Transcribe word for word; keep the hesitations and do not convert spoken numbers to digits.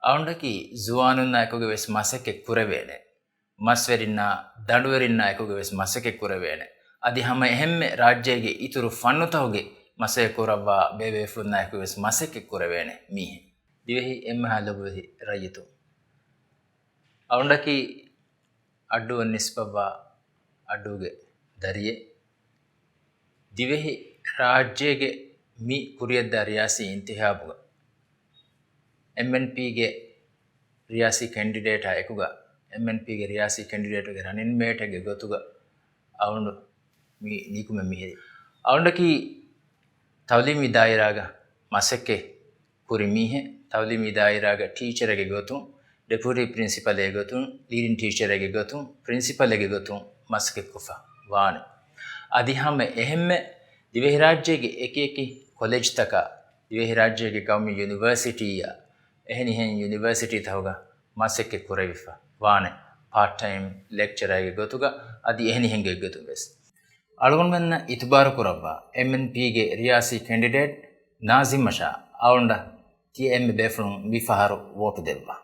އަޅުގަނޑަކީ ޒުވާނުންނާ އެކުގަ ވެސް މަސައްކަތް ކުރެވޭނެ. މަސްވެރިންނާ، ދަނޑުވެރިންނާ އެކުގަ ވެސް މަސައްކަތް ކުރެވޭނެ. އަދި ހަމަ އެހެންމެ ރާއްޖޭގެ އިތުރު ފަންނުތަކުގެ މަސައްކަތް ކުރައްވާ ބޭބޭފުޅުންނާ އެކުގަ ވެސް މަސައްކަތް ކުރެވޭނެ މީހެއް. ދިވެހި އެންމެހާ ލޮބުވެތި ރައްޔިތުން. އަޅުގަނޑަކީ އައްޑޫއަށް ނިސްބަތްވާ އައްޑޫގެ ދަރިއެއް. ދިވެހި ރާއްޖޭގެ މި ކުރިއަށްދާ ރިޔާސީ އިންތިހާބުގަ އެމްއެންޕީގެ ރިޔާސީ ކެންޑިޑޭޓާ އެކުގަ، އެމްއެންޕީގެ ރިޔާސީ ކެންޑިޑޭޓުގެ ރަނިންމޭޓެއްގެ ގޮތުގަ އަޅުގަނޑު މި ނިކުމެ މިހިރީ. އަޅުގަނޑަކީ ތައުލީމީ ދާއިރާގަ މަސައްކަތް ކުރި މީހެއް. ތައުލީމީ ދާއިރާގަ ޓީޗަރެއްގެ ގޮތުން، ޑެޕިއުޓީ ޕްރިންސިޕަލެއްގެ ގޮތުން، ލީޑިން ޓީޗަރެއްގެ ގޮތުން، ޕްރިންސިޕަލެއްގެ ގޮތުން މަސައްކަތްކޮށްފަ ވާނެ. އަދި ހަމަ އެހެންމެ ދިވެހިރާއްޖޭގެ އެކިއެކި ކޮލެޖްތަކާ، ދިވެހިރާއްޖޭގެ ގައުމީ ޔުނިވަރސިޓީއާ، އެހެނިހެން ޔުނިވަރސިޓީތަކުގަ މަސައްކަތް ކުރެވިފަ ވާނެ، ޕާޓް ޓައިމް ލެކްޗަރަރެއްގެ ގޮތުގަ އަދި އެހެނިހެންގެ ގޮތުން ވެސް. އަޅުގަނޑުމެންނަށް އިތުބާރު ކުރައްވާ އެމްއެންޕީގެ ރިޔާސީ ކެންޑިޑޭޓް ނާޒިމްއަށާ އަޅުގަނޑަށް ތިޔަ އެންމެ ބޭފުޅުން މި ފަހަރު ވޯޓު ދެއްވާ.